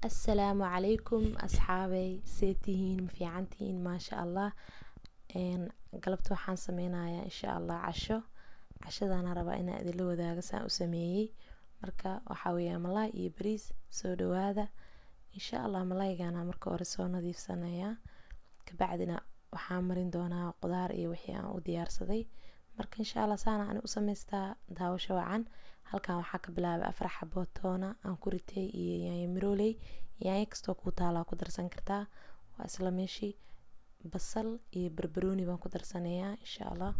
Assalaamu calaykum asxaabey, see tihiin? Ma fiicantihiin? Maasha Allah. Galabta waxaan sameynayaa insha Allah casho. Cashadaana rabaa inaan idinla wadaago saan u sameeyey. Marka waxaa weeyaa malaay iyo bariis. Soo dhawaada insha Allah. Malaygana marka hore soo nadiifsanayaa, kabacdina waxaan marin doonaa qudaar iyo wixii aan u diyaarsaday. Marka insha Allah saana ani u samaystaa. Daawasho wacan. Halkan waxaa ka bilaabay 4 xabo toona aan ku ritay iyo yaanyo mirooley. Yaanyo kastoo kuu taalaa ku darsan kartaa, waa isla meeshii. Basal iyo barbarooni baan ku darsanayaa insha Allah.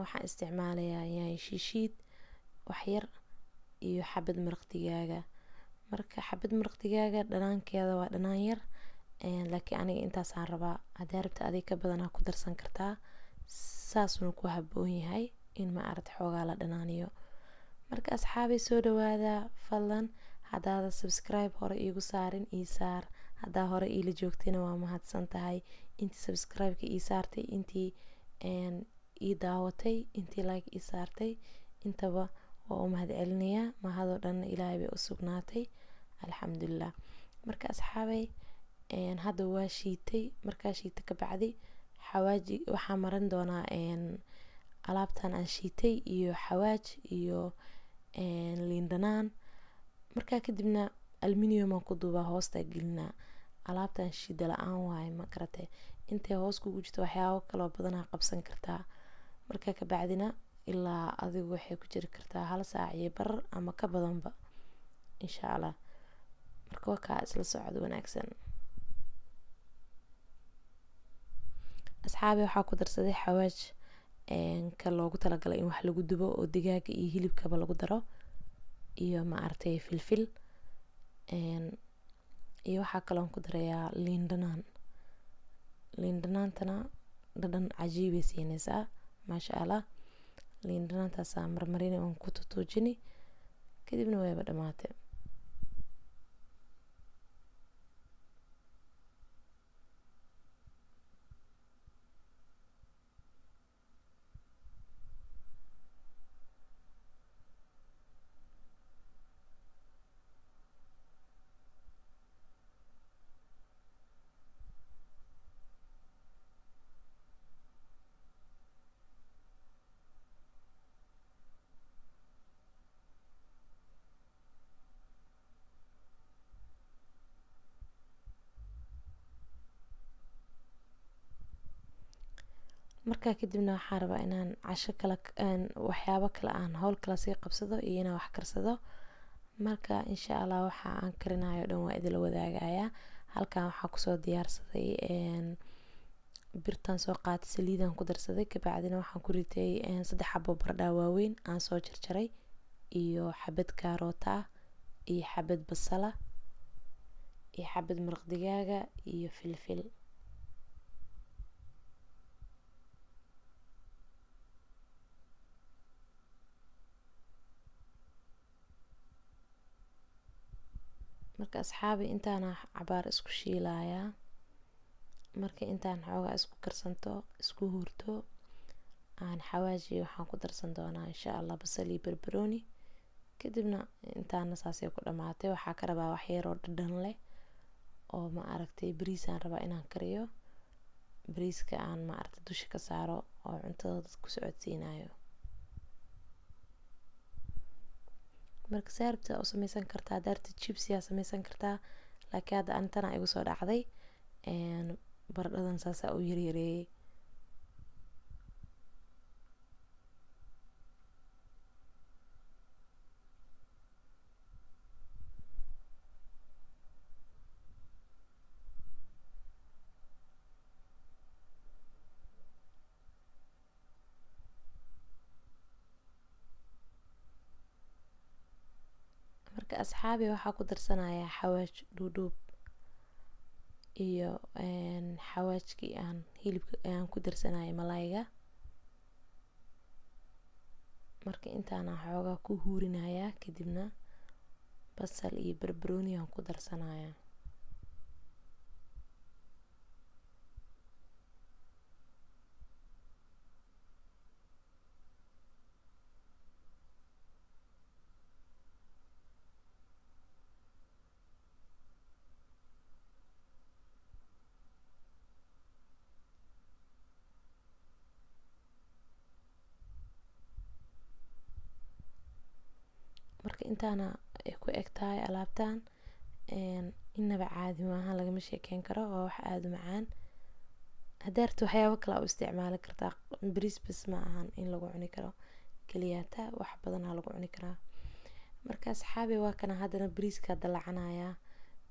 Waxaan isticmaalayaa yaanyo shiishiid waxyar iyo xabad maraq digaaga. Marka xabad maraq digaaga dhanaankeeda waa dhanaan yar, laakiin aniga intaasaan rabaa. Haddaa rabta adiga ka badanaa ku darsan kartaa, saasuna ku haboon yahay in ma aragta xoogaa la dhanaaniyo. Marka asxaabay, soo dhawaada. Fadlan haddaada subscribe hore iigu saarin, ii saar. Haddaa hore iila joogtayna waa mahadsan tahay. Intii subscribe-ka ii saartay, intii ii daawatay, intii like ii saartay, intaba waa u mahad celinayaa. Mahadoo dhanna Ilaahay bay u sugnaatay, alxamdulilah. Marka asxaabay, hadda waa shiitay. Markaa shiitay kabacdi xawaaji waxaa marin doonaa alaabtan aan shiitay iyo xawaaj iyo liin dhanaan. Markaa kadibna aluminium aan ku duubaa, hoosta gelinaa. Alaabtan shida la-aan waaye, ma garatay? Intay hoos kugu jirto waxyaabo kaloo badanaa qabsan kartaa. Markaa kabacdina ilaa adigu waxay ku jiri kartaa 1 saac iyo bar ama ka badanba insha Allah. Marka waa kaa, isla socod wanaagsan asxaabi. Waxaa ku darsaday xawaaj ka loogu talagalay in wax lagu dubo oo digaaga iyo hilibkaba lagu daro, iyo ma aragtay filfil, iyo waxaa kaloon ku darayaa liin dhanaan. Liin dhanaantana dhadhan cajiibay siinaysaa, maasha Allah. Liin dhanaantaasaa marmarini oon ku tutuujini, kadibna wayba dhamaatay. Markaa kadibna waxaan rabaa inaan casho kale, waxyaabo kale, aan howl kale sii qabsado iyo inaan wax karsado. Marka insha Allah waxa aan karinayo dhan waa idinla wadaagayaa. Halkan waxaa kusoo diyaarsaday birtan, soo qaatay saliidaan ku darsaday, kabacdina waxaan ku ritay 3 xabo baradhaa waaweyn aan soo jarjaray iyo xabad kaaroota ah iyo xabad basala iyo xabad maraq digaaga iyo filfil. Marka asxaabi, intaana cabaar isku shiilayaa. Marka intaan xoogaa isku karsanto, isku huurto, aan xawaaji waxaan ku darsan doonaa insha Allah basal iyo barbarooni. Kadibna intaana saasay ku dhamaatay. Waxaa ka rabaa wax yaroo dhadhan leh oo ma aragtay bariis aan rabaa inaan kariyo, bariiska aan ma aragtay dusha ka saaro oo cuntada dadka ku socodsiinayo. Marka saarabta u sameysan kartaa, daarta chipsi aa sameysan kartaa, laakiin hadda antana igu soo dhacday baradhadan saasaa u yaryareeyay. Marka asxaabi, waxaa ku darsanayaa xawaaj dhuudhuub iyo xawaajkii aan hilibka aan ku darsanayay malayga. Marka intaana xoogaa ku huurinayaa, kadibna basal iyo barbarooni aan ku darsanayaa. Marka intaana ay ku eg tahay alaabtan, inaba caadi maaha, lagama sheekeyn karo, waa wax aada u macaan. Haddaa rabto waxyaabo kale aa u isticmaali kartaa, bariis bas ma ahan in lagu cuni karo keliyaata, wax badanaa lagu cuni karaa. Marka asxaabi, waa kana haddana bariiskaa dalacanayaa.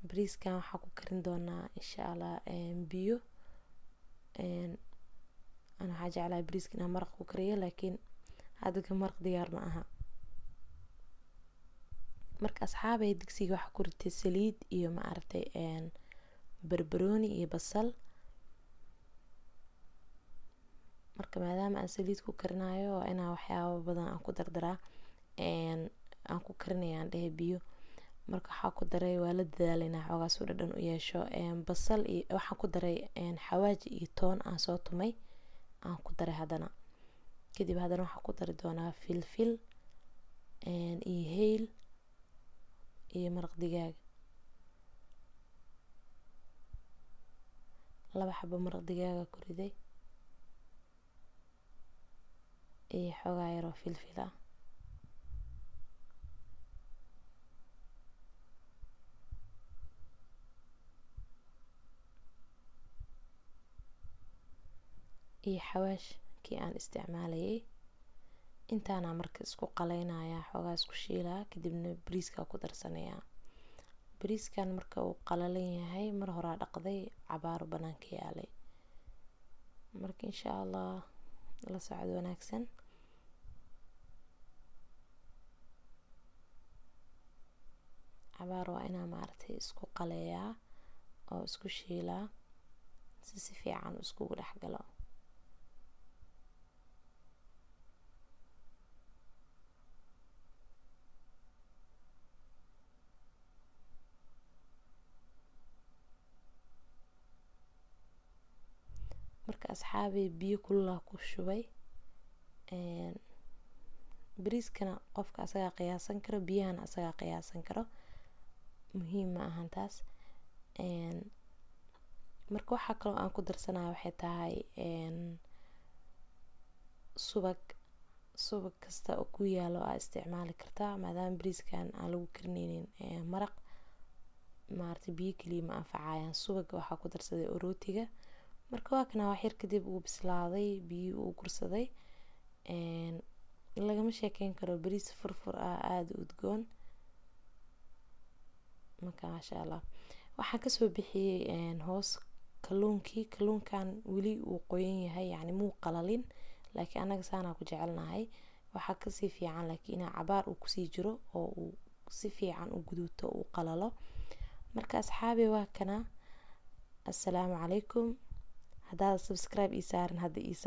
Bariiskan waxaa ku karin doonaa insha Allah biyo. Ana waxaa jeclahay bariiska inaan maraq ku kariyo, laakiin hadda ka maraq diyaar ma aha. Marka asxaabay, digsiga waxaa ku ritay saliid iyo ma aragtay barbarooni iyo basal. Marka maadaama aan saliid ku karinayo, waa inaa waxyaabo badan aan ku dardaraa, aan ku karinaya aan dhehe biyo. Marka waxaa ku daray, waa la dadaalay inaa xoogaa suu dhadhan u yeesho, basal iyo waxaan ku daray xawaaji iyo toon aan soo tumay aan ku daray. Haddana kadib haddana waxaan ku dari doonaa filfil iyo hayl iyo maraq digaag, 2 xabo maraq digaaga ku riday iyo xoogaa yaroo filfil ah iyo xawaash kii aan isticmaalayay. Intaana marka isku qaleynaya, xoogaa isku shiilaa, kadibna bariiskaa ku darsanayaa. Bariiskan marka uu qalalan yahay, mar horaa dhaqday, cabaaro banaanka yaalay. Marka insha Allah la socod wanaagsan. Cabaar waa inaa maaragtay isku qaleeyaa oo isku shiilaa si si fiican iskugu dhex galo. Marka asxaabay, biyo kululaa ku shubay. Bariiskana qofka asagaa qiyaasan karo, biyahana asagaa qiyaasan karo, muhiim ma ahan taas. Marka waxaa kaloo aan ku darsanaya waxay tahay subag. Subag kasta oo ku yaalo aa isticmaali kartaa, maadaama bariiskan aan lagu karineynin maraq, maaragtay biyo kaliya ma anfacayaan. Subaga waxaa ku darsaday rootiga. Marka waa kana, wax yar kadib uu bislaaday, biyo uu gursaday. Lagama sheekeyn karo, bariis furfur ah, aada u udgoon. Marka maasha Allah, waxaan kasoo bixiyey hoos kalluunkii. Kalluunkan weli wuu qoyan yahay, yacni muu qalalin, laakiin anaga saanaa ku jecelnahay. Waxaa kasii fiican laakiin inaa cabaar uu kusii jiro oo uu si fiican u guduuto, uu qalalo. Marka asxaabi, waa kana. Assalaamu calaykum. Haddaad subscribe ii saarin, hadda ii saar.